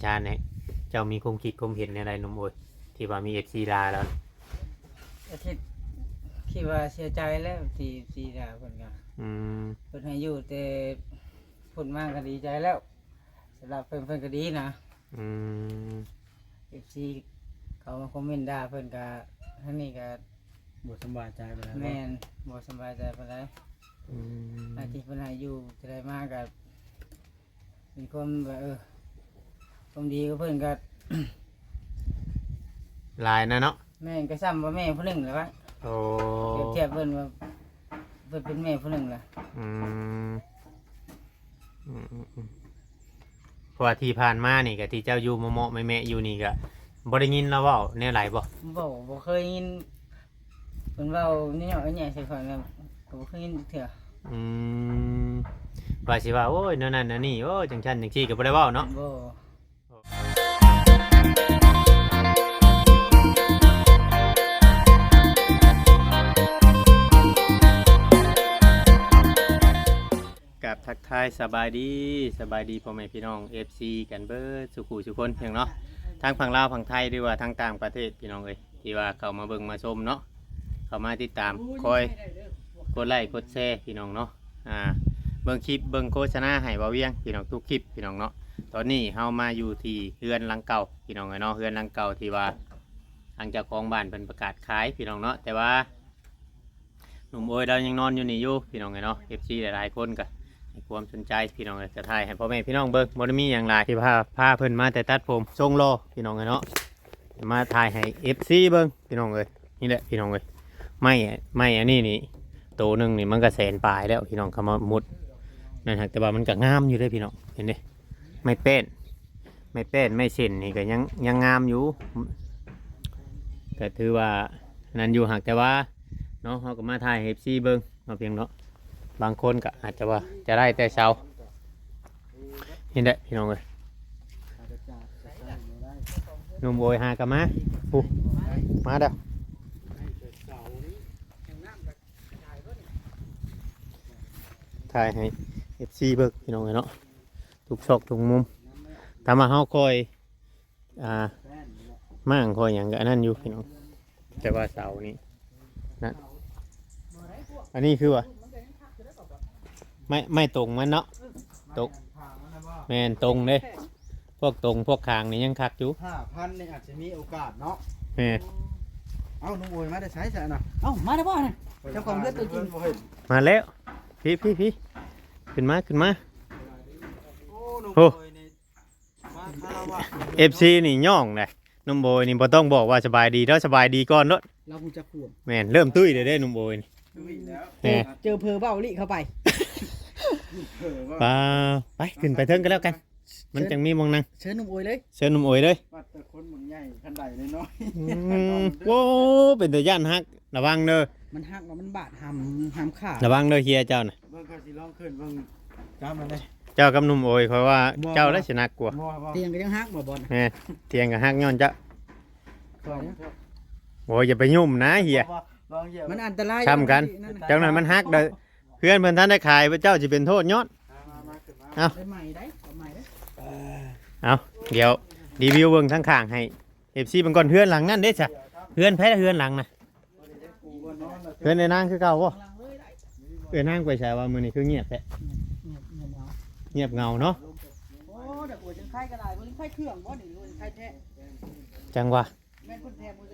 ຊານນີ້ ເຈົ້າມີຄວາມຄິດຄວາມເຫັນແນວໃດໜຸ່ມໂອຍ ທີ່ວ່າມີເອັຟຊີດ່າແລ້ວ? ກໍຄິດ ຄິດວ່າເສຍໃຈແລ້ວທີ່ເອັຟຊີດ່າເພິ່ນກໍ ອືມ ເພິ່ນໃຫ້ຢູ່ແຕ່ພຸ້ນມາກໍດີໃຈແລ້ວ ສຳລັບເພິ່ນ ເພິ່ນກໍດີນະ ອືມ ເອັຟຊີເຂົາມາຄອມເມັນດ່າເພິ່ນກໍ ທາງນີ້ກໍ ບໍ່ສຳບາຍໃຈປານໃດ ແມ່ນ ບໍ່ສຳບາຍໃຈປານໃດ ອືມ ໃນທີ່ເພິ່ນໃຫ້ຢູ່ເທົ່າໃດມາກໍ ເປັນຄວາມແບບ ເອີ ຄວາມດີຂອງເພິ່ນກໍ ຫຼາຍນະເນາະ ແມ່ນ ກໍສ່ຳວ່າແມ່ຜູ້ໜຶ່ງແຫຼະວະ ໂອ້ ປຽບທຽບເພິ່ນວ່າ ເພິ່ນເປັນແມ່ຜູ້ໜຶ່ງແຫຼະ ອືມ ອືມໆໆ ເພາະວ່າທີ່ຜ່ານມານີ້ ກໍທີ່ເຈົ້າຢູ່ເມາະໆແມະໆຢູ່ນີ້ ກໍບໍ່ໄດ້ຍິນລາວເວົ້າແນວໃດບໍ່? ບໍ່ ບໍ່ເຄີຍຍິນ ເພິ່ນເວົ້າແນວໃຫຍ່ໃສ່ຂ້ອຍແລ້ວ ກໍບໍ່ເຄີຍຍິນຈັກເທື່ອ ອືມ ວ່າຊິວ່າ ໂອ້ຍ ແນວນັ້ນແນວນີ້ ໂອ້ຍ ຈັ່ງຊັ້ນຈັ່ງຊີ້ ກໍບໍ່ໄດ້ເວົ້າເນາະ ບໍ່ ກາບທັກທາຍສະບາຍດີ ສະບາຍດີພໍ່ແມ່ພີ່ນ້ອງເອັຟຊີກັນເບິດສູ່ຜູ້ສູ່ຄົນເນາະ ທັງຝັ່ງລາວຝັ່ງໄທ ຫຼືວ່າທັງຕ່າງປະເທດ ພີ່ນ້ອງເອີຍ ທີ່ວ່າເຂົ້າມາເບິ່ງມາຊົມເນາະ ເຂົ້າມາຕິດຕາມ ຄອຍກົດໄລ້ກົດແຊ ພີ່ນ້ອງເນາະ ອ່າ ເບິ່ງຄລິບເບິ່ງໂຄສະນາໃຫ້ບ່າວວຽງ ພີ່ນ້ອງ ທຸກຄລິບ ພີ່ນ້ອງເນາະ ຕອນນີ້ເຮົາມາຢູ່ທີ່ເຮືອນຫຼັງເກົ່າ ພີ່ນ້ອງເອີຍເນາະ ເຮືອນຫຼັງເກົ່າທີ່ວ່າທາງເຈົ້າຂອງບ້ານເພິ່ນປະກາດຂາຍ ພີ່ນ້ອງເນາະ ແຕ່ວ່າ ໜຸ່ມໂອຍລາວຍັງນອນຢູ່ນີ້ຢູ່ ພີ່ນ້ອງເອີຍເນາະ ເອັຟຊີຫຼາຍໆຄົນກໍໃຫ້ຄວາມສົນໃຈ ພີ່ນ້ອງເອີຍ ກໍຖ່າຍໃຫ້ພໍ່ແມ່ພີ່ນ້ອງເບິ່ງ ບໍ່ໄດ້ມີຫຍັງຫຼາຍ ທີ່ພາ ພາເພິ່ນມາແຕ່ຕັດຜົມ ຊົງຫຼໍ່ ພີ່ນ້ອງເອີຍເນາະ ມາຖ່າຍໃຫ້ເອັຟຊີເບິ່ງ ພີ່ນ້ອງເອີຍ ນີ້ແຫຼະ ພີ່ນ້ອງເອີຍ ໄມ້ ໄມ້ອັນນີ້ນີ້ ໂຕໜຶ່ງນີ້ມັນກໍແສນປາຍແລ້ວ ພີ່ນ້ອງ ຄຳວ່າມຸດນັ້ນ ແຕ່ວ່າມັນກໍງາມຢູ່ເດ້ ພີ່ນ້ອງ ເຫັນເດ້ ໄມ້ແປ້ນ ໄມ້ແປ້ນ ໄມ້ເສັ້ນນີ້ກໍຍັງ ຍັງງາມຢູ່ ກໍຖືວ່ານັ້ນຢູ່ ຫາກແຕ່ວ່າເນາະ ເຮົາກໍມາຖ່າຍໃຫ້ເອັຟຊີເບິ່ງເນາະ ພຽງເນາະ ບາງຄົນກໍອາດຈະວ່າຈະໄດ້ແຕ່ເສົາ ນີ້ແຫຼະ ພີ່ນ້ອງເອີຍ ໜຸ່ມໂອຍຫາກໍມາ ພຸ້ນ ມາແລ້ວ ຖ່າຍໃຫ້ເອັຟຊີເບິ່ງ ພີ່ນ້ອງເອີຍເນາະ ທຸກຊອກທຸກມຸມ ຖ້າວ່າເຮົາຄອຍ ອ່າ ມ້າງຄອຍຫຍັງກໍອັນນັ້ນຢູ່ ພີ່ນ້ອງ ແຕ່ວ່າເສົານີ້ນັ້ນ ອັນນີ້ຄືວ່າ ໄມ້ ໄມ້ຕົງມັນເນາະ ຕົງ ແມ່ນ ຕົງເດ້ ພວກຕົງພວກຄາງນີ້ຍັງຄັກຢູ່ ຫ້າພັນນີ້ອາດຈະມີໂອກາດເນາະ ແມ່ນ ເອົ້າ ໜຸ່ມໂອຍມາແຕ່ໃສຊະນະ ເອົ້າ ມາແລ້ວບໍ່ນະ ເຈົ້າຂອງເຮືອນຕົວຈິງ ມາແລ້ວ ພີ້ໆໆ ຂຶ້ນມາ ຂຶ້ນມາ ໂອ້ ໂອ້ ໂອ້ ມາຄາລະວະ ເອັຟຊີນີ້ຍ້ອງເດ້ ໜຸ່ມໂອຍນີ້ບໍ່ຕ້ອງບອກວ່າສະບາຍດີເດີ້ ສະບາຍດີກ່ອນໂລດ ລາວຮູ້ຈັກຄວາມ ແມ່ນ ເລີ່ມຕຸ້ຍເດ້ ໜຸ່ມໂອຍນີ້ ຕຸ້ຍແລ້ວ ແມ່ນ ເຈີເຜີເວົ້າອີຫຼີເຂົ້າໄປ ເຜີເວົ້າ ປາ ໄປ ຂຶ້ນໄປເທິງກໍແລ້ວກັນ ມັນຈັ່ງມີບ່ອນນັ່ງ ເຊີນໜຸ່ມໂອຍເລີຍ ເຊີນໜຸ່ມໂອຍເລີຍ ວ່າແຕ່ຄົນບັກໃຫຍ່ ຄັນໄດນ້ອຍໆ ອືມ ໂອ້ ເປັນຕາຢ້ານຮັກ ລະວັງເດີ້ ມັນຫັກແລ້ວມັນບາດຫຳ ຫຳຂາ ລະວັງເດີ້ ເຮຍເຈົ້ານະ ເບິ່ງ ຂ້ອຍຊິລອງຂຶ້ນເບິ່ງ ຈັບມັນເດ້ ເຈົ້າກັບໜຸ່ມໂອຍ ຂ້ອຍວ່າ ບໍ່ ເຈົ້າແຫຼະ ບໍ່ ຊິໜັກກວ່າ ບໍ່ ບໍ່ ຕຽງກໍຍັງຫັກບໍ່ ບ່ອນ ແມ່ນ ຕຽງກໍຫັກຍ້ອນເຈົ້າ ລອງເຖາະ ໂອ້ຍ ຢ່າໄປຫຍຸ້ມນະ ເຮຍ ບໍ່ ບໍ່ ລອງເຫຍ ມັນອັນຕະລາຍ ຊ້ຳກັນ ຈັ່ງນັ້ນມັນຫັກເດີ້ ເຮືອນເພິ່ນທັນໄດ້ຂາຍ ເຈົ້າຊິເປັນໂທດຍ້ອນ ມາ ມາ ມາ ຂຶ້ນມາ ເອົາ ໄດ້ໃໝ່ໄດ້ ເອົາໃໝ່ເດ້ ເອົາ ດຽວຣີວິວເບິ່ງທາງຂ້າງໃຫ້ ເອັຟຊີ ເບິ່ງກ່ອນ ເຮືອນຫຼັງນັ້ນເດ້ຊະ ເຮືອນໃຜລະ ເຮືອນຫຼັງນະ ເຮືອນເອື້ອຍນາງຄືເກົ່າບໍ່ ເອື້ອຍນາງໄປໃສວະ ມື້ນີ້ຄືງຽບແທ້ ງຽບເຫງົາເນາະ ໂອ້ ດອກບົວຈັ່ງໄຄກໍຫຼາຍ ບໍ່ໄດ້ໄຄເຄື່ອງບໍ່ນີ້ ຫຼືວ່າໄຄແທ້ ຈັ່ງວ່າ ແມ່ນເພິ່ນແຖມບໍ່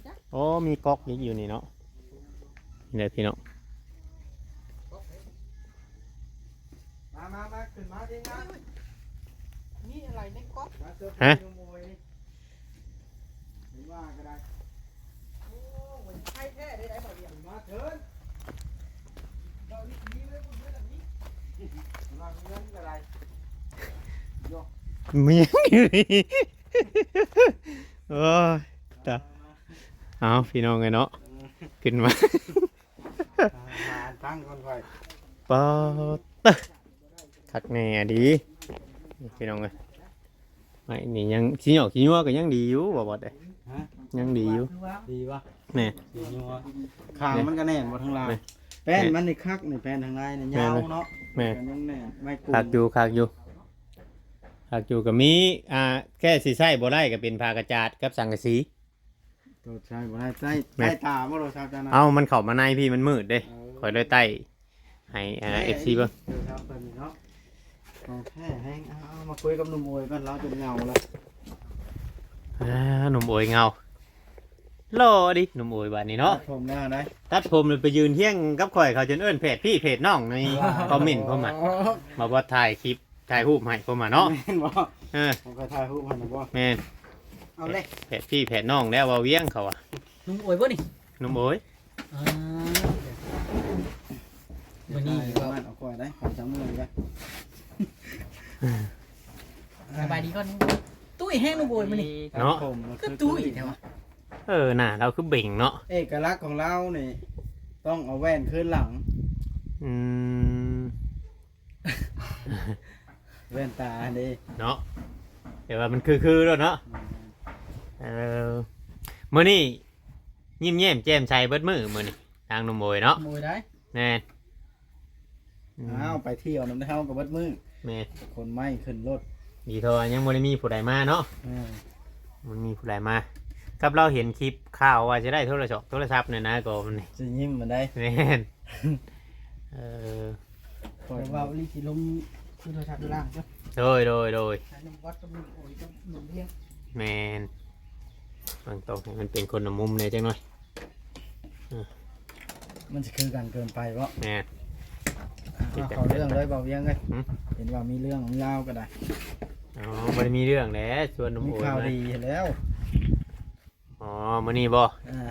ຈັກ ໂອ້ ມີກອກອີກຢູ່ນີ້ເນາະ ນີ້ແຫຼະພີ່ນ້ອງ ມາ ມາ ມາ ຂຶ້ນມາທີມງານ ມີອະໄລໃນກອກ ມາເຊີບ ຮະ ເປັນໂມຍນີ້ ເຫັນວ່າກໍໄດ້ ໂອ້ ມັນໄຄແທ້ໄດ້ ໄດ້ບໍ່ດຽວ ມາເທີນ ເວົ້າດີໆເລີຍ ບໍ່ເຫຼືອແລ້ວນີ້ ມາເຮືອນກໍໄດ້ ໂຍ ມີຫຍັງຢູ່ນີ້ ໂອ້ຍ ຕາຍ ເອົາ ພີ່ນ້ອງເອີຍເນາະ ຂຶ້ນມາ ອ່າ ອ່ານຟັງກ່ອນຂ້ອຍ ປາດ ຄັກແນ່ດີ ພີ່ນ້ອງເອີຍ ໄມ້ນີ້ຍັງຊິຫຍອກຊິຍົວກໍຍັງດີຢູ່ ບໍ່ບອດເອີຍ ຮະ ຍັງດີຢູ່ ດີວະ ແນ່ ດີຢູ່ວະ ຄາງມັນກໍແໜ້ນບໍ່ທາງລາຍ ແປ້ນມັນນີ້ຄັກນີ້ ແປ້ນທາງລາຍນີ້ຍາວເນາະ ແມ່ນ ກໍຍັງແໜ້ນ ໄມ້ກຸມ ຄັກຢູ່ ຄັກຢູ່ ຫຼັກຢູ່ກໍມີ ອ່າ ແຄ່ຊິໃຊ້ບໍ່ໄດ້ກໍເປັນຜ້າກະຈາດກັບສັງກະສີ. ໂຕໃຊ້ບໍ່ໄດ້ ໃຊ້ ແມ່ນ ໃຕ້ຕາບໍ່ໂທລະສັບເຈົ້ານະ? ເອົ້າ ມັນເຂົ້າມາໃນພີ້ ມັນມືດເດ້. ເອີ ຂ້ອຍເລີຍໃຕ້ໃຫ້ ອ່າ ແມ່ນ ເອັຟຊີເບິ່ງ ໂທລະສັບເພິ່ນນີ້ເນາະ ຂອງແທ້ແຮງ. ເອົາ ເອົາ ມາຄຸຍກັບໜຸ່ມໂອຍກ່ອນ ລາວຈົນເຫງົາແລ້ວ. ອ່າ ໜຸ່ມໂອຍເຫງົາ ຫຼໍ່ເດ ໜຸ່ມໂອຍບາດນີ້ເນາະ. ຕັດຜົມແລ້ວໃດ໋ ຕັດຜົມແລ້ວໄປຢືນຄຽງກັບຂ້ອຍ ເຂົາຈົນເອີ້ນແພດພີ່ແພດນ້ອງໃນຄອມເມັນເຂົ້າມາ ມາບໍ່ຖ່າຍຄລິບ ຖ່າຍຮູບໃຫ້ເຂົາມາເນາະ. ແມ່ນບໍ່? ເອີ ເຂົາກໍຖ່າຍຮູບໃຫ້ນະບໍ່? ແມ່ນ. ເອົາເລີຍ ແພດພີ່ແພດນ້ອງແລ້ວ ເວົ້າວຽງເຂົາວ່າ. ໜຸ່ມໂອຍບໍ່ນີ້? ໜຸ່ມໂອຍ. ອ່າ ມື້ນີ້ກໍ ເອົາກ່ອຍໄດ້ ຂໍຈັບມືໄດ້. ສະບາຍດີກ່ອນ. ຕຸ້ຍແຮງໜຸ່ມໂອຍມື້ນີ້ເນາະ ຄືຕຸ້ຍແທ້ວະ. ເອີ ໜ້າລາວຄືເບັງເນາະ. ເອກະລັກຂອງລາວນີ້ ຕ້ອງເອົາແວ່ນຄືນຫຼັງ. ອືມ ແວ່ນຕາຫັ້ນເດເນາະ ແຕ່ວ່າມັນຄືໆໂລດເນາະ. ແມ່ນ. ເອີ ມື້ນີ້ຍິ້ມແຍ້ມແຈ່ມໃສເບິດມື້ມື້ນີ້ ທາງໜຸ່ມໂອຍເນາະ. ໜຸ່ມໂອຍໄດ໋. ແມ່ນ. ອືມ ອ້າວ ໄປທ່ຽວນຳເຮົາກໍເບິດມື້. ແມ່ນ. ຂົນໄມ້ຂຶ້ນລົດ ດີເທົ່າວ່າຍັງບໍ່ໄດ້ມີຜູ້ໃດມາເນາະ. ແມ່ນ. ມັນມີຜູ້ໃດມາ ກັບລາວເຫັນຄລິບຂ່າວວ່າຈະໄດ້ໂທລະສັບ ໂທລະສັບນີ້ນະ ກໍມັນ ຊິຍິ້ມມັນໄດ້. ແມ່ນ. ເອີ ຂ້ອຍເວົ້າອີ່ຫຼີຊິລົມ ຄືໂທລະສັບຢູ່ລ່າງເດີ. ໂດຍ ໂດຍ ໂດຍ. ໜຸ່ມວັດກັບໜຸ່ມໂອຍກັບໜຸ່ມວຽງ. ແມ່ນ. ເບິ່ງຕ້ອງໃຫ້ມັນເປັນຄົນລະມຸມແດ່ຈັກໜ້ອຍ. ເອີ ມັນຊິຄືກັນເກີນໄປບໍ່? ແມ່ນ. ເອົາ ເຂົ້າເລື່ອງເລີຍ ເບົາວຽງເອີຍ. ຫື? ເຫັນວ່າມີເລື່ອງມີລາວກໍໄດ້. ອໍ ບໍ່ໄດ້ມີເລື່ອງແຫຼະ ຊວນໜຸ່ມໂອຍ ມີຂ່າວດີແລ້ວ. ອໍ ມື້ນີ້ບໍ່? ອ່າ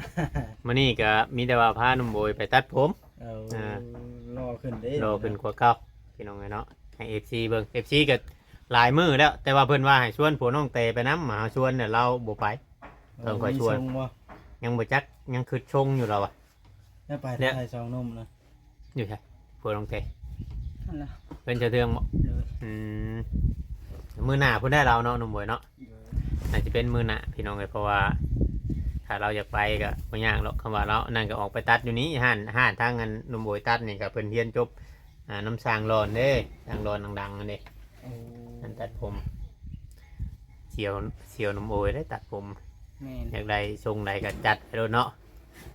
ມື້ນີ້ກໍມີແຕ່ວ່າພາໜຸ່ມໂອຍໄປຕັດຜົມ. ເອີ ອ່າ ຫຼໍ່ຂຶ້ນເດ້ ຫຼໍ່ຂຶ້ນກວ່າເກົ່າ ພີ່ນ້ອງເອີຍເນາະ. ໃຫ້ເອັຟຊີເບິ່ງ ເອັຟຊີກໍຫຼາຍມື້ແລ້ວ ແຕ່ວ່າເພິ່ນວ່າໃຫ້ຊວນຜົວນ້ອງແຕໄປນຳ ມາຫາຊວນແລ້ວລາວບໍ່ໄປ. ເອີ ເພິ່ນຄ່ອຍຊວນ. ຍັງບໍ່ຈັກ ຍັງຄິດຊົງຢູ່ລາວວ່າ. ແລ້ວໄປ ແລ້ວ ໄປສອງໜຸ່ມນະ ຢູ່ໃສ? ຜົວນ້ອງແຕ ຫັ້ນລະ ເພິ່ນຈະເທື່ອງບໍ່? ໂດຍ. ອືມ ມື້ໜ້າພຸ້ນໄດ້ລາວເນາະ ໜຸ່ມໂອຍເນາະ. ໂດຍ. ອາດຈະເປັນມື້ໜ້າ ພີ່ນ້ອງເອີຍ ເພາະວ່າຖ້າລາວຢາກໄປກໍບໍ່ຍາກດອກ. ຄຳວ່າລາວນັ້ນກໍອອກໄປຕັດຢູ່ນີ້ ຮ້ານ ຮ້ານທາງອັນໜຸ່ມໂອຍຕັດນີ້ກໍເພິ່ນຮຽນຈົບ ອ່າ ນຳຊ່າງຫຼອນເດ້ ຊ່າງຫຼອນດັງໆນັ້ນເດ້. ໂອ້ ຮ້ານຕັດຜົມ ສຽວ ສຽວໜຸ່ມໂອຍເດ້ຕັດຜົມ. ແມ່ນ. ຢາກໄດ້ຊົງໃດກໍຈັດໃຫ້ໂລດເນາະ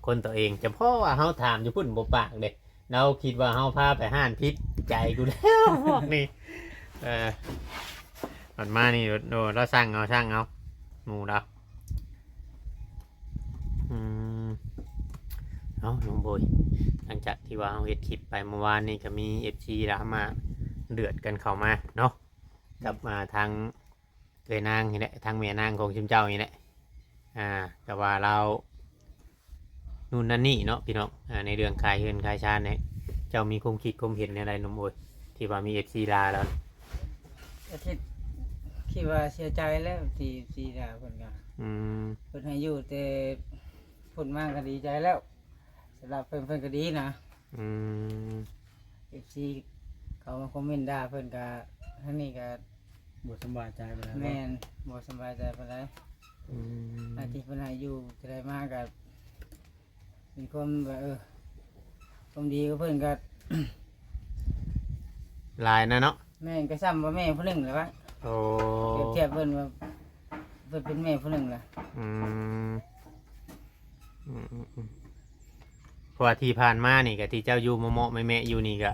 ຄົນຕົວເອງ. ຈະເພາະວ່າເຮົາຖາມຢູ່ພຸ້ນບໍ່ປາກເດ້ ລາວຄິດວ່າເຮົາພາໄປຮ້ານຜິດ ໃຈກູແລ້ວພວກນີ້. ເອີ ມັນມານີ້ໂດດ ໂດດ ລາວສັ່ງເອົາ ສັ່ງເອົາ ໝູ່ລາວ. ອືມ ເອົາ ນ້ອງໂບຍ ຫຼັງຈາກທີ່ວ່າເຮົາເຮັດຄລິບໄປເມື່ອວານນີ້ ກໍມີເອັຟຊີລາວມາເດືອດກັນເຂົ້າມາເນາະ ກັບ ອ່າ ທາງເອື້ອຍນາງນີ້ແຫຼະ ທາງແມ່ນາງຂອງຊຸມເຈົ້ານີ້ແຫຼະ. ອ່າ ແຕ່ວ່າລາວ ນູ່ນນັ້ນນີ້ເນາະພີ່ນ້ອງ. ອ່າ ໃນເລື່ອງຂາຍເຮືອນຂາຍຊານນີ້ ເຈົ້າມີຄວາມຄິດຄວາມເຫັນແນວໃດໜຸ່ມໂອຍ ທີ່ວ່າມີເອັຟຊີດ່າແລ້ວ? ກໍຄິດ ຄິດວ່າເສຍໃຈແລ້ວທີ່ເອັຟຊີດ່າເພິ່ນກໍ ອືມ ເພິ່ນໃຫ້ຢູ່ແຕ່ພຸ້ນມາກໍດີໃຈແລ້ວ ສຳລັບເພິ່ນ ເພິ່ນກໍດີນະ. ອືມ ເອັຟຊີເຂົາມາຄອມເມັນດ່າເພິ່ນກໍ ທາງນີ້ກໍ ບໍ່ສຳບາຍໃຈປານໃດ. ແມ່ນ ບໍ່ສຳບາຍໃຈປານໃດ. ອືມ ອັນທີ່ເພິ່ນໃຫ້ຢູ່ເທົ່າໃດມາກໍເປັນຄວາມແບບ ເອີ ຄວາມດີຂອງເພິ່ນກໍ ຫຼາຍນະເນາະ. ແມ່ນ ກໍຊ່ຳວ່າແມ່ຜູ້ໜຶ່ງແຫຼະວະ. ໂອ້ ປຽບທຽບເພິ່ນວ່າເພິ່ນເປັນແມ່ຜູ້ໜຶ່ງແຫຼະ. ອືມ ອືມໆໆ ເພາະວ່າທີ່ຜ່ານມານີ້ ກໍທີ່ເຈົ້າຢູ່ເມາະໆແມະໆຢູ່ນີ້ ກໍ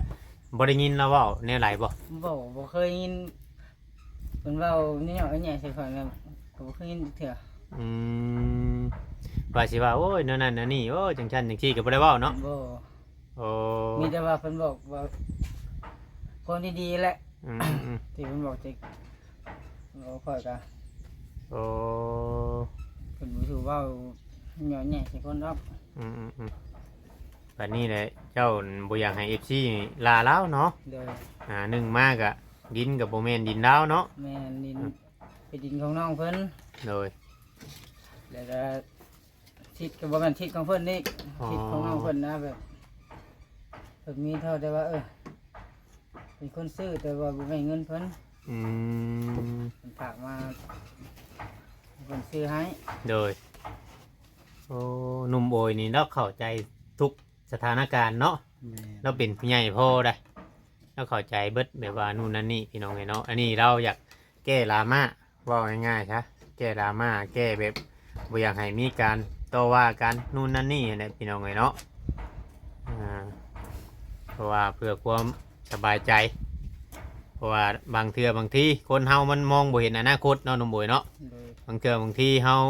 ບໍ່ໄດ້ຍິນລາວເວົ້າແນວໃດບໍ່? ບໍ່ ບໍ່ເຄີຍຍິນເພິ່ນເວົ້າແນວແຍະໃສ່ຂ້ອຍນະ ກໍບໍ່ເຄີຍຍິນຈັກເທື່ອ. ອືມ ວ່າຊິວ່າ ໂອ້ຍ ແນວນັ້ນແນວນີ້ ໂອ້ ຈັ່ງຊັ້ນຈັ່ງຊີ້ ກໍບໍ່ໄດ້ເວົ້າເນາະ? ບໍ່. ໂອ້ ມີແຕ່ວ່າເພິ່ນບອກວ່າຄວາມດີໆແຫຼະ. ອືມໆໆ ທີ່ເພິ່ນບອກ ທີ່ເວົ້າຂ້ອຍກະ ໂອ້ ເພິ່ນບໍ່ຖືເວົ້າເຍາະແຍະໃສ່ຄົນດອກ. ອືມໆໆ ບັດນີ້ແຫຼະ ເຈົ້າບໍ່ຢາກໃຫ້ເອັຟຊີລ່າລາວເນາະ? ໂດຍ. ອ່າ ໜຶ່ງມາກະ ດິນກະບໍ່ແມ່ນດິນລາວເນາະ? ແມ່ນ ດິນ ເປັນດິນຂອງນ້ອງເພິ່ນ. ໂດຍ. ແລ້ວກະ ທິດກໍບໍ່ແມ່ນທິດຂອງເພິ່ນອີກ. ອໍ ທິດຂອງນ້ອງເພິ່ນນະ ແບບເພິ່ນມີເທົ່າແຕ່ວ່າ ເອີ ເປັນຄົນຊື້ ແຕ່ວ່າບໍ່ແມ່ນເງິນເພິ່ນ. ອືມ ເພິ່ນຝາກມາ ເພິ່ນຊື້ໃຫ້. ໂດຍ. ໂອ້ ໜຸ່ມໂອຍນີ້ລາວເຂົ້າໃຈທຸກສະຖານະການເນາະ. ແມ່ນ. ລາວເປັນຜູ້ໃຫຍ່ພໍໄດ໋ ລາວເຂົ້າໃຈເບິດ ແບບວ່ານູ່ນນັ້ນນີ້ ພີ່ນ້ອງເອີຍເນາະ. ອັນນີ້ລາວຢາກ ແກ້ດຣາມາ ເວົ້າງ່າຍໆຊະ ແກ້ດຣາມາ ແກ້ແບບບໍ່ຢາກໃຫ້ມີການຕໍ່ວ່າກັນ ນູ້ນນັ້ນນີ້ຫັ້ນແຫຼະ ພີ່ນ້ອງເອີຍເນາະ. ອ່າ ເພາະວ່າເພື່ອຄວາມສະບາຍໃຈ ເພາະວ່າບາງເທື່ອບາງທີຄົນເຮົາມັນມອງບໍ່ເຫັນອະນາຄົດເນາະ ໜຸ່ມໂອຍເນາະ. ໂດຍ ບາງເທື່ອບາງທີເຮົາ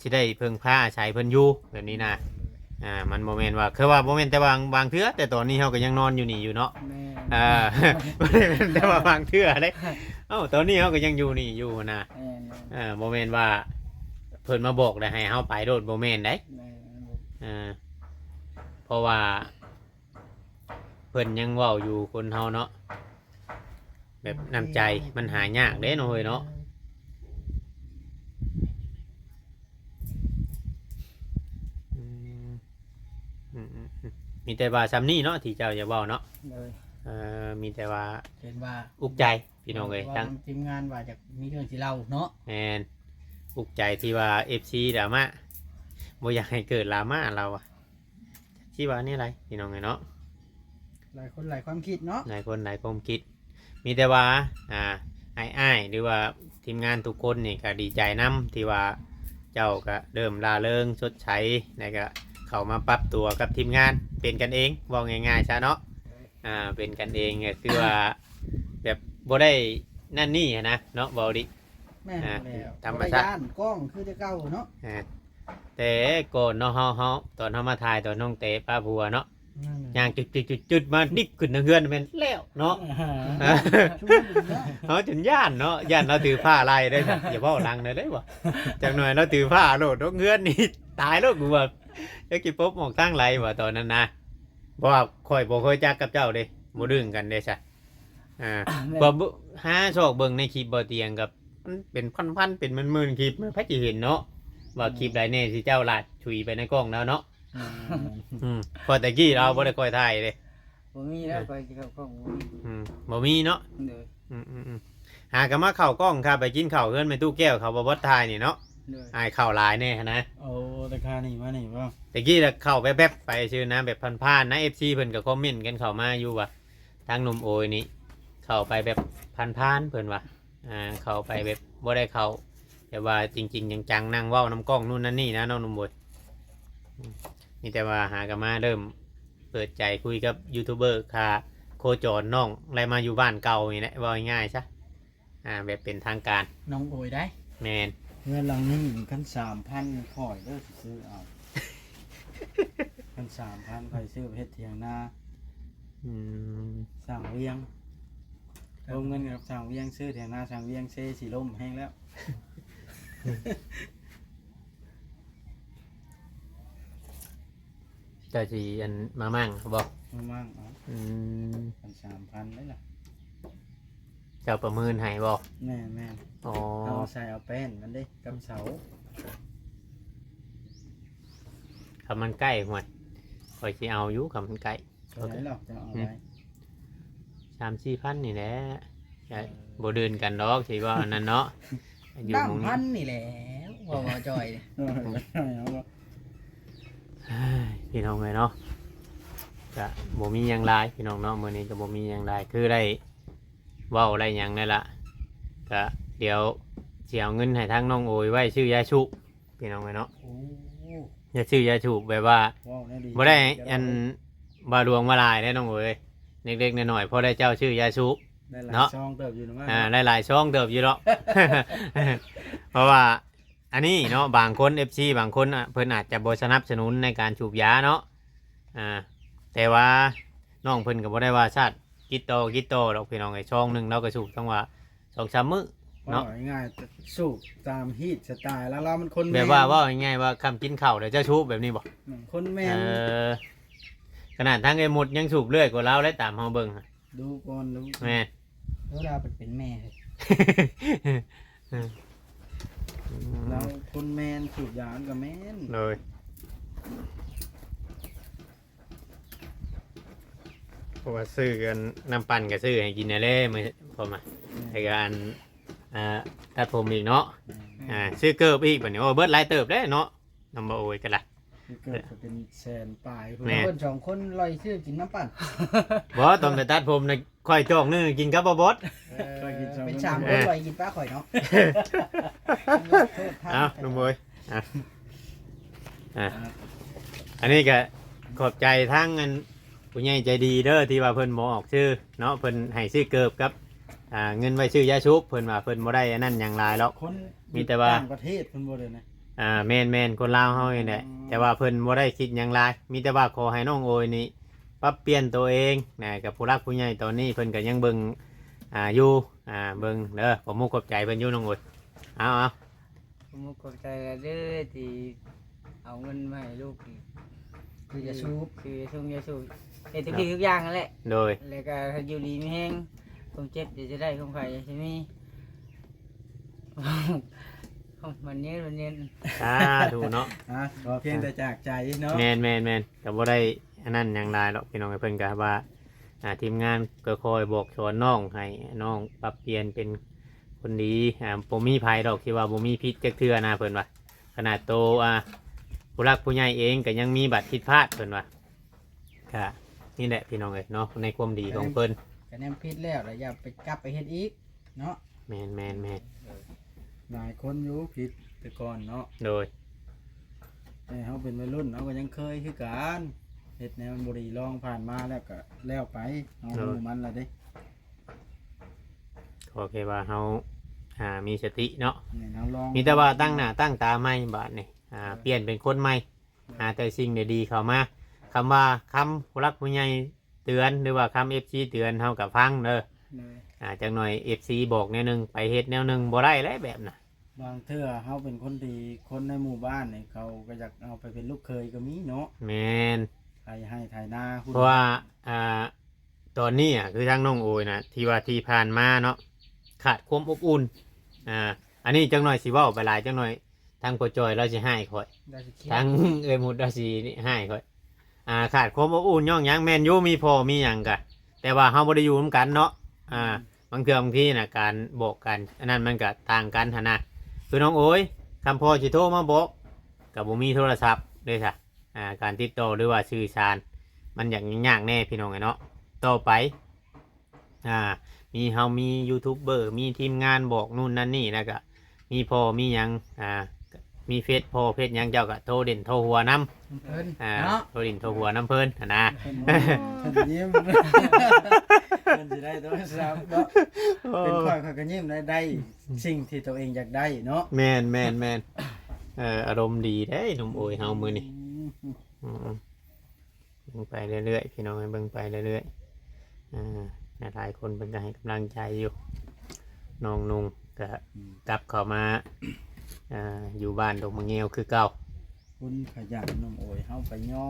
ຊິໄດ້ເພິ່ງພາອາໄສເພິ່ນຢູ່ແບບນີ້ນະ. ອ່າ ມັນບໍ່ແມ່ນວ່າ ຄືວ່າບໍ່ແມ່ນແຕ່ບາງ ບາງເທື່ອ ແຕ່ຕອນນີ້ເຮົາກໍຍັງນອນຢູ່ນີ້ຢູ່ເນາະ. ແມ່ນ ເອີ ບໍ່ໄດ້ແມ່ນແຕ່ວ່າບາງເທື່ອເດ້. ເອົ້າ ຕອນນີ້ເຮົາກໍຍັງຢູ່ນີ້ຢູ່ນະ. ແມ່ນໆ ເອີ ບໍ່ແມ່ນວ່າເພິ່ນມາບອກແລ້ວໃຫ້ເຮົາໄປໂລດ ບໍ່ແມ່ນເດ້. ແມ່ນໆ ເອີ ເພາະວ່າເພິ່ນຍັງເວົ້າຢູ່ ຄົນເຮົາເນາະ ແບບນ້ຳໃຈມັນຫາຍາກເດ້ເນາະເຮີຍເນາະ. ອືມ ອືມໆໆ ມີແຕ່ວ່າຊ່ຳນີ້ເນາະ ທີ່ເຈົ້າຢາກເວົ້າເນາະ. ໂດຍ ເອີ ມີແຕ່ວ່າເຫັນວ່າອຸກໃຈ ພີ່ນ້ອງເອີຍ ເວົ້າ ທາງທີມງານວ່າຈະມີເລື່ອງຊິເລົ່າເນາະ. ແມ່ນ ອຸກໃຈທີ່ວ່າເອັຟຊີດຣາມາ ບໍ່ຢາກໃຫ້ເກີດດຣາມາ ລາວວ່າ ຊິວ່າແນວໃດ ພີ່ນ້ອງເອີຍເນາະ. ຫຼາຍຄົນຫຼາຍຄວາມຄິດເນາະ ຫຼາຍຄົນຫຼາຍຄວາມຄິດ. ມີແຕ່ວ່າ ອ່າ ອ້າຍໆ ຫຼືວ່າທີມງານທຸກຄົນນີ້ກໍດີໃຈນຳ ທີ່ວ່າເຈົ້າກໍເລີ່ມລ່າເລີງສົດໃສ ແລ້ວກໍເຂົ້າມາປັບຕົວກັບທີມງານ ເປັນກັນເອງ ເວົ້າງ່າຍໆຊະເນາະ. ອ່າ ເປັນກັນເອງ ກໍຄືວ່າແບບບໍ່ໄດ້ນັ້ນນີ້ຫັ້ນນະເນາະ ເວົ້າດີ. ແມ່ນ ອ່າ ແລ້ວ ທຳມະຊາດ ບໍ່ໄດ້ຢ້ານກ້ອງຄືແຕ່ເກົ່າເນາະ. ອ່າ ແຕ່ກ່ອນເນາະ ເຮົາ ເຮົາ ຕອນເຮົາມາຖ່າຍຕອນນ້ອງເຕະປາຜົວເນາະ ແມ່ນ ຍ່າງຈຶດໆໆໆ ມາດິບຂຶ້ນທາງເຮືອນແມ່ນແລ້ວເນາະ. ອ່າ ເຮົາຈົນຢ້ານເນາະ ຢ້ານລາວຖືພ້າໄລ່ເດ້. ຢ່າເວົ້າດັງເດີ ໄດ້ບໍ່? ຈັກໜ່ອຍລາວຖືພ້າໂລດ ໂດດເຮືອນນີ້ຕາຍໂລດ ກູວ່າ ຈັກຊິປົບອອກທາງໃດວ່າຕອນນັ້ນນະ. ເພາະວ່າຂ້ອຍບໍ່ເຄີຍຈັກກັບເຈົ້າເດ້ ບໍ່ດຶງກັນເດ້ຊະ. ອ່າ ແມ່ນ ກໍຫາຊອກເບິ່ງໃນຄລິບບໍ່ຕຽງ ກໍມັນເປັນພັນໆ ເປັນໝື່ນໆຄລິບ ໃຜຊິເຫັນເນາະ ວ່າ ອືມ ຄລິບໃດແດ່ທີ່ເຈົ້າລາດຊຸຍໄປໃນກ້ອງລາວເນາະ. ອືມ ອືມ ເພາະແຕ່ກີ້ລາວບໍ່ໄດ້ຄ່ອຍຖ່າຍເດ້ ບໍ່ມີແລ້ວ ເອີ ຂ້ອຍຊິເຂົ້າກ້ອງບໍ່ມີ. ອືມ ບໍ່ມີເນາະ. ໂດຍ ອືມໆໆ ຫາກໍມາເຂົ້າກ້ອງ ຂ້າໄປກິນເຂົ້າເຮືອນແມ່ຕູ້ແກ້ວເຂົາ ບໍ່ບໍ່ຖ່າຍນີ້ເນາະ. ໂດຍ ອ້າຍເຂົ້າຫຼາຍແດ່ຫັ້ນນະ. ໂອ້ ແຕ່ຂ້ານີ້ມານີ້ບໍ່ ແຕ່ກີ້ລະເຂົ້າແປັບໆໄປຊື່ນະ ແບບຜ່ານໆນະ. ເອັຟຊີເພິ່ນກໍຄອມເມັນກັນເຂົ້າມາຢູ່ວ່າ ທາງໜຸ່ມໂອຍນີ້ເຂົ້າໄປແບບຜ່ານໆ ເພິ່ນວ່າ ອ່າ ເຂົ້າໄປແບບບໍ່ໄດ້ເຂົ້າແບບວ່າຈິງໆຈັງໆ ນັ່ງເວົ້ານຳກ້ອງນູ້ນນັ້ນນີ້ນະ ນ້ອງໜຸ່ມໂອຍ. ອືມ ມີແຕ່ວ່າຫາກໍມາເລີ່ມເປີດໃຈຄຸຍກັບຢູທູບເບີ ຂ້າໂຄຈອນນ້ອງ ໄດ້ມາຢູ່ບ້ານເກົ່ານີ້ແຫຼະ ເວົ້າງ່າຍໆຊະ. ອ່າ ແບບເປັນທາງການ ນ້ອງໂອຍໄດ໋. ແມ່ນ ເຮືອນຫຼັງນີ້ຄັນສາມພັນຂ້ອຍເດີຊິຊື້ເອົາ. ຄັນສາມພັນຂ້ອຍຊື້ເຮັດຖຽງນາ. ອືມ ສ້າງວຽງ ລົງເງິນກັບສ້າງວຽງ ຊື້ຖຽງນາສ້າງວຽງ ເຊຊິລົ້ມແຮງແລ້ວ. ເຈົ້າຊິອັນມາໝັ້ງເຂົາບໍ່? ມາໝັ້ງເອົາ. ອືມ ຄັນສາມພັນເດ້ລະ. ເຈົ້າປະເມີນໃຫ້ບໍ່? ແມ່ນໆ. ອໍ ເຮົາໃສ່ເອົາແປ້ນມັນເດ້ກັບເສົາ. ຄັນມັນໃກ້ ຫ້ວຍ ຂ້ອຍຊິເອົາຢູ່ ຄັນມັນໃກ້. ເທົ່າໃດລະ ເຈົ້າເອົາໄດ້? ອືມ ສາມສີ່ພັນນີ້ແຫຼະ. ເອີ ບໍ່ດື່ມກັນດອກ ຊິເວົ້າອັນນັ້ນເນາະ. ຢູ່ໝ່ອງນີ້ ນ້ຳພັນນີ້ແຫຼະ ເວົ້າ ເວົ້າຈ່ອຍ. ເອີ ພີ່ນ້ອງເອີຍເນາະ ກະບໍ່ມີຫຍັງຫຼາຍ ພີ່ນ້ອງເນາະ. ມື້ນີ້ກໍບໍ່ມີຫຍັງຫຼາຍ ຄືໄດ້ເວົ້າໄດ້ຫຍັງນັ້ນລະ ກະດຽວຊິເອົາເງິນໃຫ້ທາງນ້ອງໂອຍໄວ້ຊື້ຢາສູບ ພີ່ນ້ອງເອີຍເນາະ. ໂອ້ ຢາຊື້ຢາສູບ ແບບວ່າ ເວົ້າແນວດີ ບໍ່ໄດ້ ແລ້ວ ອັນ ວ່າຫຼວງວ່າຫຼາຍເດ້ນ້ອງເອີຍ ເລັກໆນ້ອຍໆ ພໍໄດ້ເຈົ້າຊື້ຢາສູບ ໄດ້ຫຼາຍ ເນາະ ຊອງເຕີບຢູ່ນະ. ອ່າ ໄດ້ຫຼາຍຊອງເຕີບຢູ່ດອກ. ເພາະວ່າອັນນີ້ເນາະ ບາງຄົນ ເອັຟຊີ ບາງຄົນ ອະ ເພິ່ນອາດຈະບໍ່ສະໜັບສະໜູນໃນການສູບຢາເນາະ. ອ່າ ແຕ່ວ່ານ້ອງເພິ່ນກໍບໍ່ໄດ້ວ່າຊາດ ກິດຕໍ່ ກິດຕໍ່ດອກ ພີ່ນ້ອງເອີຍ. ຊອງໜຶ່ງລາວກໍສູບ ຕ້ອງວ່າສອງສາມມື້ເນາະ ເວົ້າງ່າຍໆ ສູບຕາມຮີດສະຕາຍລາວ. ລາວມັນຄົນແມ່ນ ແບບວ່າ ເວົ້າງ່າຍໆວ່າ ຄ່ຳກິນເຂົ້າແລ້ວຈະສູບ ແບບນີ້ບໍ່? ອືມ ຄົນແມ່ນ. ເອີ ຂະໜາດທາງເອື້ອຍມຸດຍັງສູບເລື້ອຍກວ່າລາວເລີຍ ຕາມເຮົາເບິ່ງ. ດູກ່ອນ ດູ ແມ່ນ ເອີ ລາວເປັນ ເປັນແມ່ເຮີ້ຍ. ລາວຄົນແມ່ນ ສູບຢາມັນກໍແມ່ນ. ໂດຍ ເພາະວ່າຊື້ອັນນ້ຳປັ່ນກໍຊື້ໃຫ້ກິນແດ່ເລີຍ ມື້ ພໍມາ ແລ້ວກໍອັນ ອ່າ ຕັດຜົມອີກເນາະ. ອ່າ ຊື້ເກີບອີກບັດນີ້ ໂອ້ ເບິດຫຼາຍເຕີບເດ້ເນາະ ນ້ອງບໍ່ໂອຍກໍໄດ້. ເກີດເປັນແສນປາຍພຸ້ນ ແມ່ນ ເພິ່ນສອງຄົນລອຍຊື້ກິນນ້ຳປັ່ນ ບໍ່ ຕອນໄປຕັດຜົມນະ ຂ້ອຍຈອກໜຶ່ງກິນກັບບໍ່ບອດ ເອີ ຂ້ອຍກິນສອງ ເປັນສາມຄົນ ເອີ ລອຍກິນປາຂ້ອຍເນາະ ເອົາ ລຸງບອຍ ອ່ະ ອ່ະ ອັນນີ້ກະຂອບໃຈທາງອັນ ຜູ້ໃຫຍ່ໃຈດີເດີ ທີ່ວ່າເພິ່ນບໍ່ອອກຊື່ເນາະ ເພິ່ນໃຫ້ຊື້ເກີບກັບ ອ່າ ເງິນໄວ້ຊື້ຢາສູບ ເພິ່ນວ່າເພິ່ນບໍ່ໄດ້ອັນນັ້ນຫຍັງຫຼາຍດອກ ຄົນ ມີແຕ່ວ່າ ຢູ່ຕ່າງປະເທດເພິ່ນບໍ່ໄດ້ນະ ອ່າ ແມ່ນໆ ຄົນລາວເຮົານີ້ແຫຼະ ອືມ ແຕ່ວ່າເພິ່ນບໍ່ໄດ້ຄິດຫຍັງຫຼາຍ ມີແຕ່ວ່າຂໍໃຫ້ນ້ອງໂອຍນີ້ປັບປ່ຽນໂຕເອງນະ ກັບຜູ້ຫຼັກຜູ້ໃຫຍ່ຕອນນີ້ເພິ່ນກໍຍັງເບິ່ງ ອ່າ ຢູ່ ອ່າ ເບິ່ງເດີ ຂອບມຸກຂອບໃຈເພິ່ນຢູ່ນ້ອງໂອຍ ເອົາໆ ຂອບມຸກຂອບໃຈຫຼາຍເດີ ທີ່ເອົາເງິນມາໃຫ້ລູກ ຊື້ຢາສູບ ຊື້ຢາສູບ ຢາສູບ ເຮັດທຸກສິ່ງທຸກຢ່າງຫັ້ນແຫຼະ ໂດຍ ແລ້ວກໍໃຫ້ຢູ່ດີມີແຮງ ຄວາມເຈັບຢ່າຈະໄດ້ ຄວາມໄຂ້ຢ່າຈະມີ ມັນເຢັນ ມັນເຢັນ ສາທຸເນາະ ອ່າ ຂໍພຽງແຕ່ຈາກໃຈເນາະ ແມ່ນໆໆ ກໍບໍ່ໄດ້ອັນນັ້ນຫຍັງຫຼາຍດອກ ພີ່ນ້ອງເອີຍ ເພິ່ນກໍວ່າ ອ່າ ທີມງານກໍຄອຍບອກສອນນ້ອງ ໃຫ້ນ້ອງປັບປ່ຽນເປັນຄົນດີ ອ່າ ບໍ່ມີໃຜດອກທີ່ວ່າບໍ່ມີຜິດຈັກເທື່ອນະ ເພິ່ນວ່າ ຂະໜາດໂຕ ອ່າ ຜູ້ຫຼັກຜູ້ໃຫຍ່ເອງກໍຍັງມີບາດຜິດພາດ ເພິ່ນວ່າ ກະນີ້ແຫຼະພີ່ນ້ອງເອີຍເນາະ ໃນຄວາມດີຂອງເພິ່ນ ກະແນມຜິດແລ້ວ ແລ້ວຢ່າໄປກັບໄປເຮັດອີກເນາະ ແມ່ນໆໆ ເອີ ຫຼາຍຄົນຢູ່ຜິດແຕ່ກ່ອນເນາະ ໂດຍ ແຕ່ເຮົາເປັນໄວລຸ້ນເຮົາກໍຍັງເຄີຍຄືກັນ ເຮັດແນວມັນບໍ່ດີລອງຜ່ານມາແລ້ວກໍແລ້ວໄປ ເຮົາ ໂດຍ ຮູ້ມັນແລ້ວເດ້ ຂໍແຄ່ວ່າເຮົາ ອ່າ ມີສະຕິເນາະ ແມ່ນ ເຮົາລອງ ມີແຕ່ວ່າຕັ້ງໜ້າຕັ້ງຕາໃໝ່ບາດນີ້ ອ່າ ເອີ ປ່ຽນເປັນຄົນໃໝ່ ຫາແຕ່ສິ່ງດີໆເຂົ້າມາ ຄຳວ່າຄຳຜູ້ຫຼັກຜູ້ໃຫຍ່ເຕືອນ ຫຼືວ່າຄຳເອັຟຊີເຕືອນ ເຮົາກໍຟັງເດີ ໂດຍ ອ່າ ຈັກໜ່ອຍເອັຟຊີບອກແນວໜຶ່ງ ໄປເຮັດແນວໜຶ່ງ ບໍ່ໄດ້ແຫຼະແບບນະ ບາງເທື່ອເຮົາເປັນຄົນດີ ຄົນໃນໝູ່ບ້ານນີ້ ເຂົາກໍຢາກເອົາໄປເປັນລູກເຂີຍກໍມີເນາະ ແມ່ນ ໄຖໄຮ່ໄຖນາ ເພາະວ່າ ອ່າ ຕອນນີ້ອະ ຄືທາງນ້ອງໂອຍນະ ທີ່ວ່າທີ່ຜ່ານມາເນາະ ຂາດຄວາມອົບອຸ່ນ ອ່າ ອັນນີ້ຈັກໜ່ອຍຊິເວົ້າໄປຫຼາຍ ຈັກໜ່ອຍທາງພໍ່ຈ້ອຍລາວຊິຮ້າຍຂ້ອຍ ລາວຊິຄຽດ ທາງເອື້ອຍມຸດລາວຊິຮ້າຍຂ້ອຍ ອ່າ ຂາດຄວາມອົບອຸ່ນຍ້ອນຫຍັງ ແມ່ນຢູ່ ມີພໍ່ມີຫຍັງກະ ແຕ່ວ່າເຮົາບໍ່ໄດ້ຢູ່ນຳກັນເນາະ ອ່າ ອືມ ບາງເທື່ອບາງທີນະ ການບອກກັນ ອັນນັ້ນມັນກະຕ່າງກັນຫັ້ນນະ ຄືນ້ອງໂອຍ ຄຳພໍ່ຊິໂທມາບອກ ກະບໍ່ມີໂທລະສັບເດ້ຊະ ອ່າ ການຕິດຕໍ່ ຫຼືວ່າສື່ສານ ມັນຢາກຍາກແດ່ພີ່ນ້ອງເອີຍເນາະ ຕໍ່ໄປ ອ່າ ມີເຮົາມີຢູທູບເບີ ມີທີມງານບອກນູ້ນນັ້ນນີ້ ແລ້ວກະມີພໍ່ມີຫຍັງ ອ່າ ມີເຟສພໍ່ເຟສຫຍັງ ເຈົ້າກະໂທຫຼິ້ນໂທຫົວນຳ ນຳເພິ່ນ ອ່າ ເນາະ ໂທຫຼິ້ນໂທຫົວນຳເພິ່ນຫັ້ນນະ ເພິ່ນ ເພິ່ນຍິ້ມ ເພິ່ນຊິໄດ້ໂທລະສັບເນາະ ໂອ້ ເປັນຂ້ອຍ ຂ້ອຍກໍຍິ້ມໄດ້ ໄດ້ສິ່ງທີ່ຕົວເອງຢາກໄດ້ເນາະ ແມ່ນໆໆ ເອີ ອາລົມດີເດ້ໜຸ່ມໂອຍເຮົາມື້ນີ້ ອືມ ອືມ ເບິ່ງໄປເລື້ອຍໆ ພີ່ນ້ອງ ໃຫ້ເບິ່ງໄປເລື້ອຍໆ ອ່າ ຫຼາຍໆຄົນເພິ່ນກໍໃຫ້ກຳລັງໃຈຢູ່ ນ້ອງນຸ່ງກໍ ອືມ ກັບເຂົ້າມາ ອ່າ ຢູ່ບ້ານດົງມະງຽວຄືເກົ່າ ຄົນຂະຫຍັນໜຸ່ມໂອຍ ເຮົາໄປຍໍ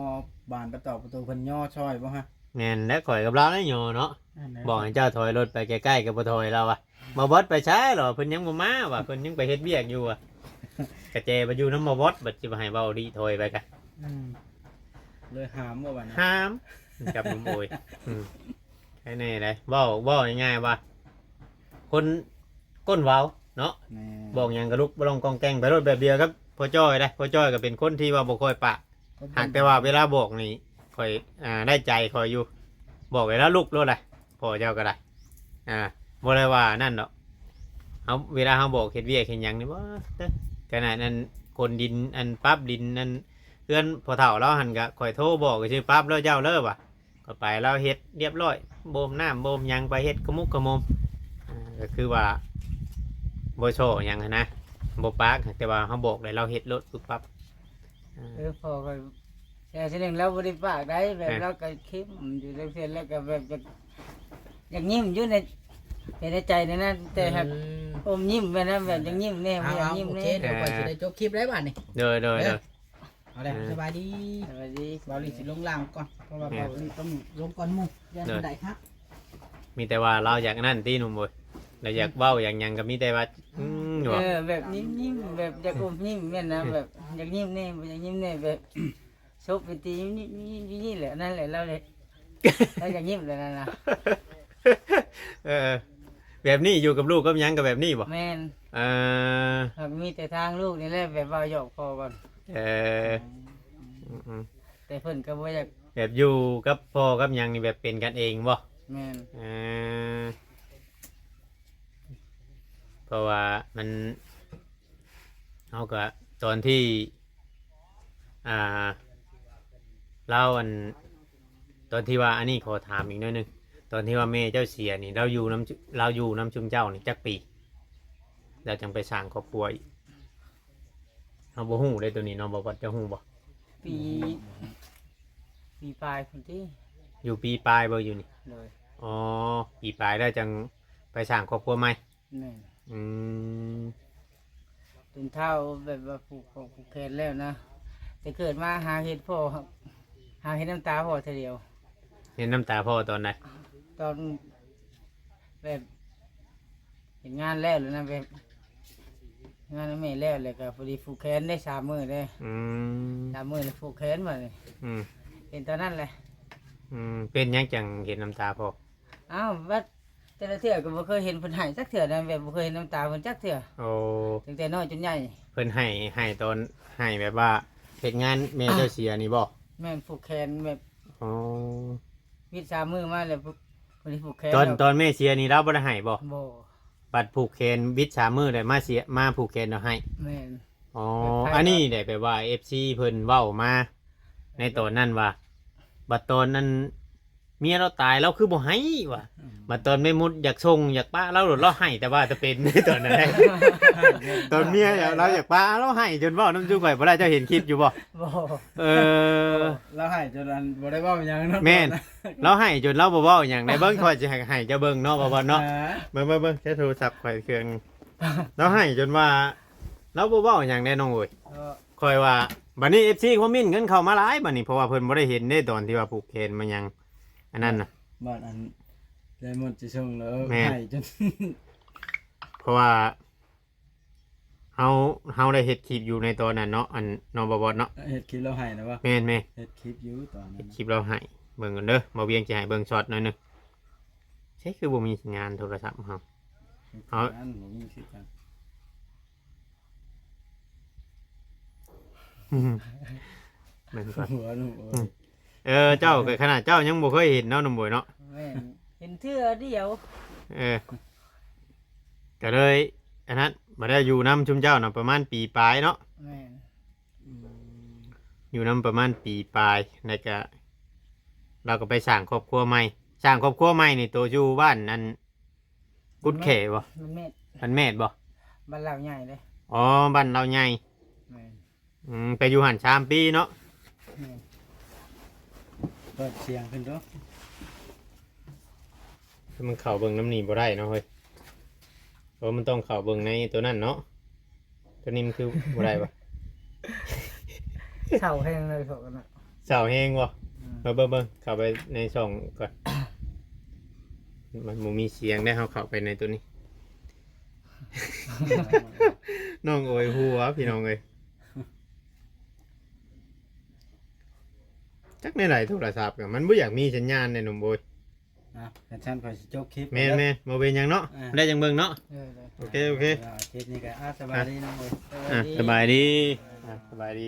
ບານປະຕອກປະຕູເພິ່ນຍໍຊ່ອຍບໍ່ຮະ ແມ່ນແຫຼະ ຂ້ອຍກັບລາວໄດ້ຍໍເນາະ ນັ້ນແຫຼະ ບອກໃຫ້ເຈົ້າຖອຍລົດໄປໃກ້ໆ ກໍບໍ່ຖອຍລາວວ່າ ບ່າວບອດໄປໃສລະ ເພິ່ນຍັງບໍ່ມາວ່າ ເພິ່ນຍັງໄປເຮັດວຽກຢູ່ວ່າ ກະແຈໄປຢູ່ນຳບ່າວບອດ ບັດຊິໃຫ້ເວົ້າດີຖອຍໄປກະ ອືມ ເລີຍຫາມບໍ່ບັດນີ້ ຫາມ ກັບໜຸ່ມໂອຍ ອືມ ໃຫ້ແນ່ໄດ໋ ເວົ້າ ເວົ້າງ່າຍໆວ່າ ຄົນກົ້ນເວົ້າເນາະ ແມ່ນ ບອກຫຍັງກໍລຸກບໍ່ລອງກອງແກງໄປໂລດ ແບບດຽວກັບພໍ່ຈ້ອຍໄດ໋ ພໍ່ຈ້ອຍກໍເປັນຄົນທີ່ວ່າບໍ່ຄ່ອຍປາກ ຫາກແຕ່ວ່າເວລາບອກນີ້ ຂ້ອຍ ອ່າ ໄດ້ໃຈຂ້ອຍຢູ່ ບອກໃຫ້ລາວລຸກໂລດລະ ພໍ່ເຈົ້າກໍໄດ້ ອ່າ ບໍ່ໄດ້ວ່ານັ້ນດອກ ເຮົາ ເວລາເຮົາບອກເຮັດວຽກເຮັດຫຍັງນີ້ ບໍ່ ຂະໜາດອັນຂົນດິນ ອັນປັບດິນ ອັນເຮືອນພໍ່ເຖົ້າລາວຫັ້ນ ກໍຂ້ອຍໂທບອກຊື່ ປັບແລ້ວເຈົ້າເລີວ່າ ກໍໄປ ລາວເຮັດລຽບຮ້ອຍ ໂບມນ້ຳໂບມຫຍັງ ໄປເຮັດຂະມຸກຂະມຸມ ອ່າ ກໍຄືວ່າບໍ່ສໍ້ຫຍັງຫັ້ນນະ ບໍ່ປາກ ແຕ່ວ່າເຮົາບອກແລ້ວ ລາວເຮັດໂລດ ປຶບປັບ ອ່າ ເອີ ພໍ່ຂ້ອຍ ແຕ່ທີໜຶ່ງລາວບໍ່ໄດ້ປາກໃດ ແບບ ແມ່ນ ລາວກໍເຂັ້ມຢູ່ ແຕ່ເທື່ອລາວກໍແບບຢາກ ຢາກຍິ້ມຢູ່ໃນ ໃນໃຈນີ້ນະ ແຕ່ຫາກ ອືມ ອົມຍິ້ມແບບນັ້ນ ແບບຢາກຍິ້ມແດ່ ບໍ່ຢາກຍິ້ມແດ່ ໂອເຄ ດຽວຂ້ອຍຊິໄດ້ຈົບຄລິບແລ້ວບາດນີ້ ໂດຍໆໆ ເອີ ເອົາແຫຼະ ເອີ ສະບາຍດີ ສະບາຍດີ ບ່າວລີຊິລົງລ່າງກ່ອນ ເພາະວ່າ ແມ່ນ ບ່າວລີຕ້ອງລົງກ່ອນໝູ່ ຢ້ານ ເອີ ບັນໄດຫັກ ມີແຕ່ວ່າລາວຢາກນັ້ນຕິໜຸ່ມເອີຍ ລາວຢາກເວົ້າ ອືມ ຢາກຫຍັງກໍມີແຕ່ວ່າ ອືມ ຢູ່ ເອີ ແບບຍິ້ມໆ ແບບຢາກອົມຍິ້ມແມ່ນນະ ແບບຢາກຍິ້ມແດ່ ບໍ່ຢາກຍິ້ມແດ່ ແບບ ສົບໄປຕີ ນີ້ ນີ້ ນີ້ແຫຼະ ນັ້ນແຫຼະ ລາວເລີຍ ລາວຢາກຍິ້ມແຫຼະນັ້ນນະ ເອີ ແບບນີ້ ຢູ່ກັບລູກກັບຫຍັງກໍແບບນີ້ບໍ່? ແມ່ນ ເອີ ຫາກມີແຕ່ທາງລູກນີ້ແຫຼະ ແບບເວົ້າຫຍອກພໍ່ກ່ອນ ເອີ ອືມ ອືມໆ ແຕ່ເພິ່ນກໍບໍ່ຢາກ ແບບຢູ່ກັບພໍ່ກັບຫຍັງນີ້ແບບເປັນກັນເອງບໍ່? ແມ່ນ ເອີ ເພາະວ່າມັນ ເຮົາກໍຕອນທີ່ ອ່າ ລາວ ອັນ ຕອນທີ່ວ່າ ອັນນີ້ຂໍຖາມອີກໜ້ອຍໜຶ່ງ ຕອນທີ່ວ່າແມ່ເຈົ້າເສຍນີ້ ລາວຢູ່ນຳ ລາວຢູ່ນຳຊຸມເຈົ້ານີ້ຈັກປີ ລາວຈັ່ງໄປສ້າງຄອບຄົວອີກ? ເຮົາບໍ່ຮູ້ເດ້ໂຕນີ້ເນາະ ບໍ່ວ່າເຈົ້າຮູ້ບໍ່? ປີ ປີປາຍພຸ້ນຕິ ຢູ່ປີປາຍບໍ່ຢູ່ນີ້? ໂດຍ ອໍ ປີປາຍແລ້ວຈັ່ງໄປສ້າງຄອບຄົວໃໝ່? ແມ່ນ ອືມ ຈົນເຖົ້າແບບວ່າຜູກຄໍຜູກແຂນແລ້ວນະ ແຕ່ເກີດມາຫາເຫັນພໍ່ ຫາເຫັນນ້ຳຕາພໍ່ເທື່ອດຽວ. ເຫັນນ້ຳຕາພໍ່ຕອນໃດ? ຕອນແບບເຮັດງານແລ້ວແລ້ວນະ ແບບງານແມ່ແລ້ວ ແລ້ວກໍພໍດີຜູກແຂນໄດ້ສາມມື້ເດ້. ອືມ ສາມມື້ແລ້ວຜູກແຂນບາດນີ້. ອືມ ເຫັນຕອນນັ້ນແຫຼະ. ອືມ ເປັນຫຍັງຈັ່ງເຫັນນ້ຳຕາພໍ່? ອ້າວ ບັດແຕ່ລະເທື່ອກໍບໍ່ເຄີຍເຫັນເພິ່ນໄຫ້ຈັກເທື່ອນະ ແບບບໍ່ເຄີຍເຫັນນ້ຳຕາເພິ່ນຈັກເທື່ອ. ໂອ້ ຕັ້ງແຕ່ນ້ອຍຈົນໃຫຍ່. ເພິ່ນໄຫ້ ໄຫ້ຕອນ ໄຫ້ແບບວ່າເຮັດງານແມ່ເຈົ້າເສຍນີ້ບໍ່? ແມ່ນ ຜູກແຂນແບບ ອໍ ວິດສາມມື້ມາແລ້ວ ຜູກ ບໍ່ໄດ້ຜູກແຂນ ຕອນ ຕອນແມ່ເສຍນີ້ລາວບໍ່ໄດ້ໄຫ້ບໍ່? ບໍ່ ບັດຜູກແຂນວິດສາມມື້ແລ້ວມາເສຍ ມາຜູກແຂນແລ້ວໄຫ້. ແມ່ນ. ອໍ ແບບໄທ ອັນນີ້ແຫຼະ ແບບວ່າເອັຟຊີເພິ່ນເວົ້າມາໃນຕອນນັ້ນວ່າ ບັດຕອນນັ້ນເມຍລາວຕາຍລາວຄືບໍ່ໄຫ້ວ່າ ອືມ ບັດຕອນແມ່ມຸດຢາກສົ່ງຢາກປະລາວໂລດລາວໄຫ້ ແຕ່ວ່າແຕ່ເປັນຕອນນັ້ນ ຕອນເມຍລາວຢາກປະລາວໄຫ້ຈົນເວົ້ານຳຈຸຂ້ອຍບໍ່ໄດ້. ເຈົ້າເຫັນຄລິບຢູ່ບໍ່? ບໍ່. ເອີ ລາວໄຫ້ຈົນອັນບໍ່ໄດ້ເວົ້າຫຍັງເນາະ. ແມ່ນ ລາວໄຫ້ຈົນລາວບໍ່ເວົ້າຫຍັງໃດ. ເບິ່ງຂ້ອຍຊິໃຫ້ ໃຫ້ເຈົ້າເບິ່ງເນາະ ບໍ່ບອນເນາະ. ເບິ່ງ ເບິ່ງ ເບິ່ງ ໃຊ້ໂທລະສັບຂ້ອຍເຄື່ອງ ລາວໄຫ້ຈົນວ່າລາວບໍ່ເວົ້າຫຍັງໃດນ້ອງເອີຍ. ເອີ ຂ້ອຍວ່າ ບັດນີ້ເອັຟຊີຄອມເມັນກັນເຂົ້າມາຫຼາຍບັດນີ້ ເພາະວ່າເພິ່ນບໍ່ໄດ້ເຫັນເດ້ ຕອນທີ່ວ່າຜູກແຂນມາຫຍັງອັນນັ້ນນະ. ບາດອັນໄດມອນຊິສົ່ງແລ້ວ ແມ່ນ ໄຫ້ຈົນ ເພາະວ່າເຮົາ ເຮົາໄດ້ເຮັດຄລິບຢູ່ໃນຕອນນັ້ນເນາະ ອັນ ເນາະ ບໍ່ບອດເນາະ. ເຮັດຄລິບລາວໄຫ້ນະວະ? ແມ່ນໆ ເຮັດຄລິບຢູ່ຕອນນັ້ນ ເຮັດຄລິບລາວໄຫ້. ເບິ່ງກັນເດີ ບໍ່ວຽງຊິໃຫ້ເບິ່ງຊັອດໜ້ອຍໜຶ່ງ ໃສຄືບໍ່ມີສັນຍານໂທລະສັບເຮົາ? ເຮົາ ສັນຍານບໍ່ມີຄືກັນ. ແມ່ນກ່ອນ ຫົວໜຸ່ມເອີຍ. ເອີ ເຈົ້າກໍຂະໜາດເຈົ້າຍັງບໍ່ເຄີຍເຫັນເນາະ ໜຸ່ມໂບຍເນາະ. ແມ່ນ ເຫັນເທື່ອດຽວ. ເອີ ກໍເລີຍອັນນັ້ນ ບໍ່ໄດ້ຢູ່ນຳຊຸມເຈົ້ານະ ປະມານປີປາຍເນາະ. ແມ່ນ. ອືມ ຢູ່ນຳປະມານປີປາຍ ແລ້ວກໍລາວກໍໄປສ້າງຄອບຄົວໃໝ່. ສ້າງຄອບຄົວໃໝ່ນີ້ໂຕຢູ່ບ້ານອັນ ກຸດແຂບໍ່? ບ້ານແມດ ບ້ານແມດບໍ່? ບ້ານລາວໃຫຍ່ເດ້. ອໍ ບ້ານລາວໃຫຍ່. ແມ່ນ. ອືມ ໄປຢູ່ຫັ້ນສາມປີເນາະ. ແມ່ນ. ເປີດສຽງຂຶ້ນດູ. ມັນເຂົ້າເບິ່ງນຳນີ້ບໍ່ໄດ້ເນາະເຮີ້ຍ. ເພາະມັນຕ້ອງເຂົ້າເບິ່ງໃນໂຕນັ້ນເນາະ. ໂຕນີ້ມັນຄືບໍ່ໄດ້ວະ? ເສົ້າແຮງເລີຍເຂົານະ. ເສົ້າແຮງບໍ່? ອືມ ເບິ່ງໆ ເຂົ້າໄປໃນຊ່ອງກ່ອນ. ມັນບໍ່ມີສຽງເດ້ ເຮົາເຂົ້າໄປໃນໂຕນີ້. ນ້ອງໂອຍຫົວ ພີ່ນ້ອງເອີຍ. ຈັກແນວໃດໂທລະສັບກໍມັນບໍ່ຢາກມີສັນຍານເດ້ ໜຸ່ມໂອຍ. ອ່ະ ຄັນຊັ້ນຂ້ອຍຊິຈົບຄລິບ. ແມ່ນໆ ບໍ່ເປັນຫຍັງເນາະ. ອ່າ ໄດ້ຈັ່ງເບິ່ງເນາະ. ເອີ ໂອເຄ ໂອເຄ. ອ່າ ຄລິບນີ້ກໍ ອ່າ ສະບາຍດີເນາະ. ອ່າ ສະບາຍດີ. ອ່າ ສະບາຍດີ.